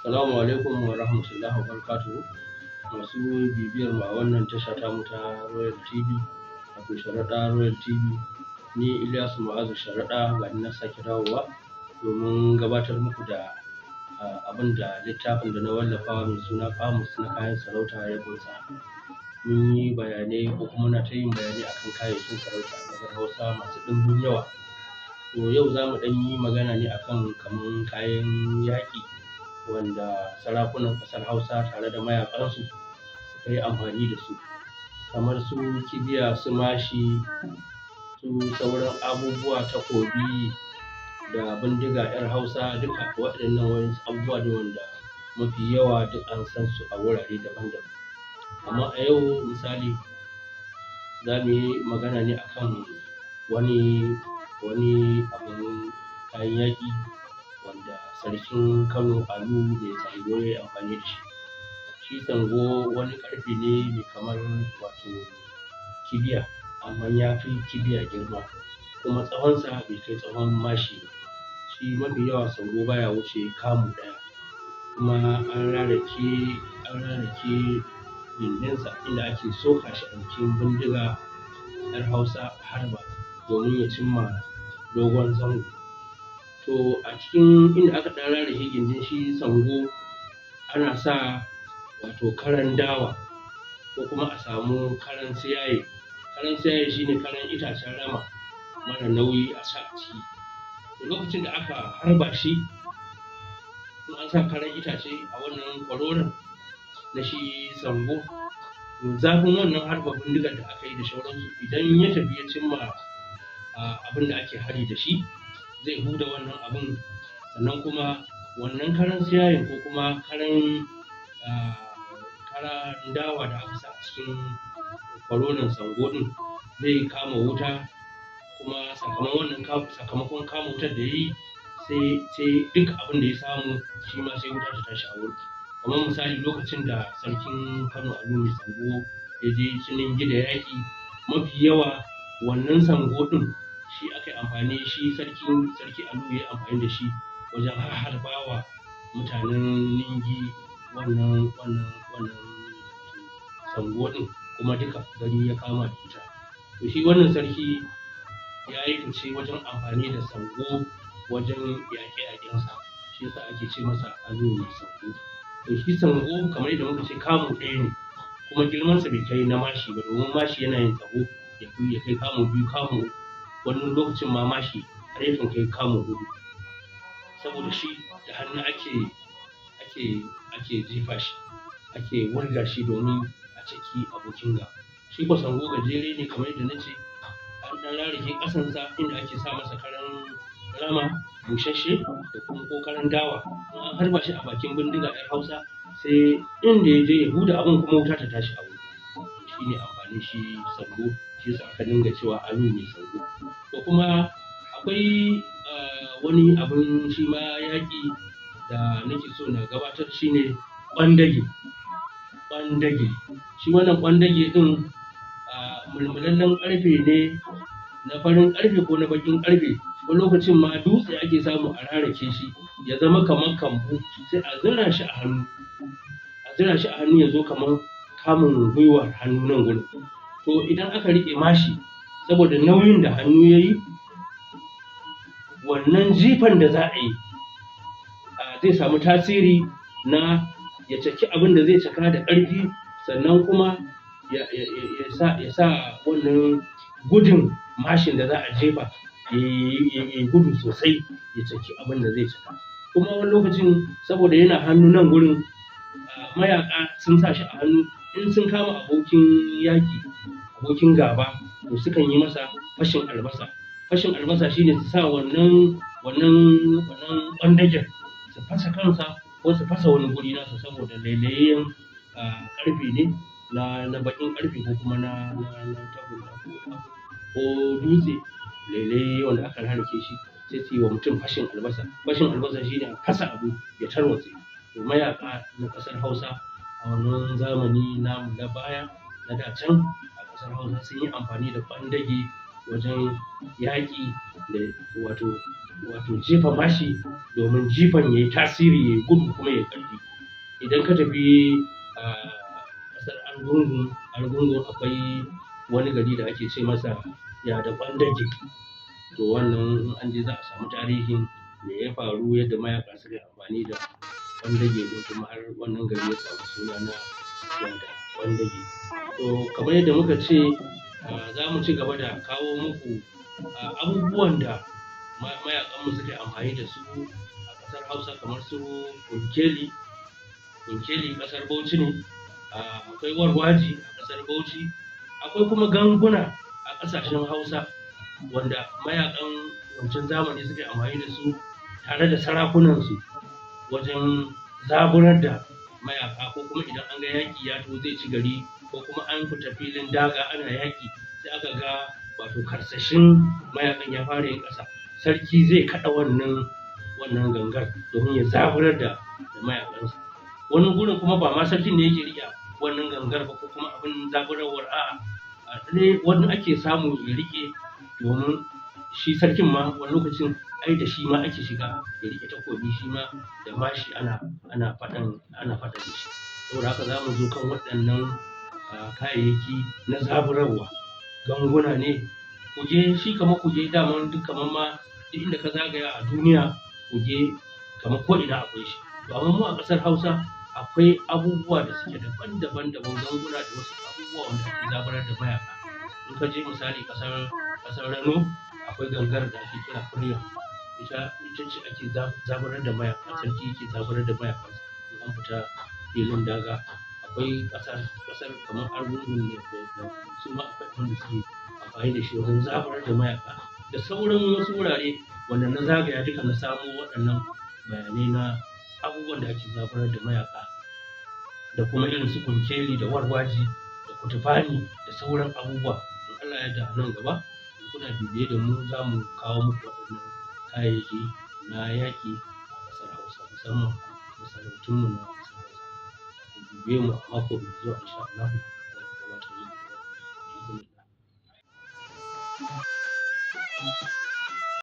Salamu alaikum wa rahmatullahi wa barakatuhu. Masu bibiyar mu a wannan tasha tamu ta Royal TV, wato Sharaɗa Royal TV, ni Ilyasu Mu'azu Sharaɗa ga na sake dawowa domin gabatar muku da abin da littafin da na wallafa mai suna Kamus na kayan sarauta ya ƙunsa. Mun yi bayanai ko kuma muna ta yin bayanai akan kayayyakin sarauta a ƙasar Hausa masu ɗimbin yawa. To yau za mu ɗan yi magana ne akan kaman kayan yaƙi wanda sarakunan ƙasar Hausa tare da mayaƙansu suka yi amfani da su, kamar su kibiya, su mashi, su sauran abubuwa, takobi da bindiga 'yar Hausa. Duka waɗannan waɗansu abubuwa ne wanda mafi yawa duk an san su a wurare daban-daban. Amma a yau misali za mu yi magana ne akan wani abun kayan yaƙi wanda sarkin Kano Alu Mai Sango ya yi amfani da shi. Shi sango wani ƙarfe ne mai kamar wato kibiya, amma ya fi kibiya girma, kuma tsawonsa bai kai tsawon mashi ba. Shi mafi yawa sango baya wuce kamu ɗaya, kuma an rarake gindinsa inda ake soka shi a jikin bindiga 'yar Hausa a harba domin ya cimma dogon zango. To a cikin inda aka ɗan rarake gindin shi sango, ana sa wato karan dawa ko kuma a samu karan siyaye. Karan siyaye shine karan itacen rama mara nauyi a sa a ciki. To lokacin da aka harba shi, in an sa karan itace a wannan kwaroron na shi sango, to zafin wannan harba bindigar da aka yi da shauransu, idan ya tafi ya cimma abin da ake hari da shi, zai huda wannan abun. Sannan kuma wannan karan siyayen ko kuma karan dawa da aka sa a cikin kwaroron sango ɗin zai kama wuta, kuma sakamakon kama wutar da ya yi, sai duk abin da ya samu shi ma sai wuta ta tashi a wurin. Kamar misali lokacin da sarkin Kano Alu Mai Sango ya je Ciningi da yaƙi, mafi yawa wannan sango ɗin shi aka yi amfani, shi sarki Alu ya yi amfani da shi wajen harbawa mutanen Ningi wannan sango ɗin, kuma duka gari ya kama da wuta. To shi wannan sarki ya yi fice wajen amfani da sango wajen yaƙe-yaƙensa, shi yasa ake ce masa Alu Mai Sango. To shi sango, kamar yadda muka ce, kamu ɗaya ne, kuma girmansa bai kai na mashi ba, domin mashi yana yin tsawo ya kai kamu 2, kamu 3, wani lokacin ma mashi har yakan kai kamu 4, saboda shi da hannu ake jefa shi, ake wurga shi domin a caki abokin gaba. Shi ko sango gajere ne, kamar yadda na ce, an ɗan rarake ƙasansa inda ake sa masa karan rama busasshe da kuma ko karan dawa. In an harba shi a bakin bindiga 'yar Hausa, sai inda ya je ya huda abun kuma wuta ta tashi a wurin. Shi ne amfanin shi sango, shi yasa aka dinga cewa Alu Mai Sango. To kuma akwai wani abun shi ma yaƙi da nake so na gabatar, shine ƙwandage. Ƙwandage. Shi wannan ƙwandage ɗin mulmulallen ƙarfe ne, na farin ƙarfe ko na baƙin ƙarfe. Wani lokacin ma dutse ake samu a rarake shi ya zama kamar kambu, sai a zura shi a hannu. A zura shi a hannu ya zo kamar kamun gwiwar hannu nan gurin. To idan aka riƙe mashi, saboda nauyin da hannu ya yi, wannan jifan da za a yi zai samu tasiri na ya caki abin da zai caka da ƙarfi, sannan kuma ya sa wannan gudun mashin da za a jefa ya gudu sosai, ya caki abin da zai caka. Kuma wani lokacin, saboda yana hannu nan gurin, mayaƙa sun sa shi a hannu, in sun kama abokin yaƙi, abokin gaba, to sukan yi masa fashin albasa. Fashin albasa shine su sa wannan ɓandagen su fasa kansa ko su fasa wani guri nasa, saboda lailayen ƙarfe ne na baƙin ƙarfe ko kuma na tagulla ko dutse lailaye wanda aka rarrake shi, sai su yi wa mutum fashin albasa. Fashin albasa shine a fasa abu ya tarwatse. To, mayaƙa na ƙasar Hausa a wannan zamani namu na baya, na da can a ƙasar Hausa, sun yi amfani da ɓandage wajen yaƙi da wato jefa mashi domin jifan ya yi tasiri, ya yi gudu, kuma ya yi ƙarfi. Idan ka tafi ƙasar Argungu, Argungu akwai wani gari da ake ce masa Yada Ɓandage. To, wannan in an je za a samu tarihin me ya faru, yadda mayaƙa suka yi amfani da ɓandage ko kuma har wannan gari ya samu suna na Yada Ɓandage. To, kamar yadda muka ce, za mu ci gaba da kawo muku abubuwan da mayaƙanmu suka yi amfani da su a ƙasar Hausa, kamar su kunkeli. Kunkeli ƙasar Bauchi ne. Akwai warwaji a ƙasar Bauchi. Akwai kuma ganguna a ƙasashen Hausa wanda mayaƙan wancan zamani suka yi amfani da su tare da sarakunansu wajen zaburar da mayaƙa, ko kuma idan an ga yaƙi ya taho zai ci gari, ko kuma an fita filin daga ana yaƙi, sai aka ga wato karsashin mayaƙan ya fara yin ƙasa, sarki zai kaɗa wannan gangar domin ya zaburar da mayaƙansa. Wani gurin kuma ba ma sarkin ne yake riƙe wannan gangar ba ko kuma abin zaburarwar, a'a, ne wani ake samu ya riƙe, domin shi sarkin ma wani lokacin ai da shi ma ake shiga, ya riƙe takobi shi ma da mashi ana faɗan da shi. Saboda haka za mu zo kan waɗannan kayayyaki na zaburarwa. Ganguna ne, kuge, shi kamar kuge daman duk kamar ma duk inda ka zagaya a duniya, kuge kamar ko ina akwai shi. To, amma mu a ƙasar Hausa akwai abubuwa da suke daban-daban daban, ganguna da wasu abubuwa wanda ake zaburar da mayaƙa. In ka je misali ƙasar Rano, akwai gangar da ake kira kunya. Ita ce ake zaburar da mayaƙa, sarki yake zaburar da mayaƙansa in an fita filin daga. Akwai ƙasar kamar Argungun ne da su ma akwai abin da suke amfani da shi wajen zaburar da mayaƙa, da sauran wasu wurare wanda na zagaya duka na samo waɗannan bayanai na abubuwan da ake zaburar da mayaƙa, da kuma irin su kunkeli da warwaji da kutufani da sauran abubuwa. In Allah ya yarda, a nan gaba in kuna bibiye da mu, za mu kawo muku waɗannan kayayyaki na yaƙi a ƙasar Hausa, musamman masarautunmu na ƙasar Hausa. Ku bibiye mu a mako mai zuwa, insha Allahu za mu gabatar muku da wannan.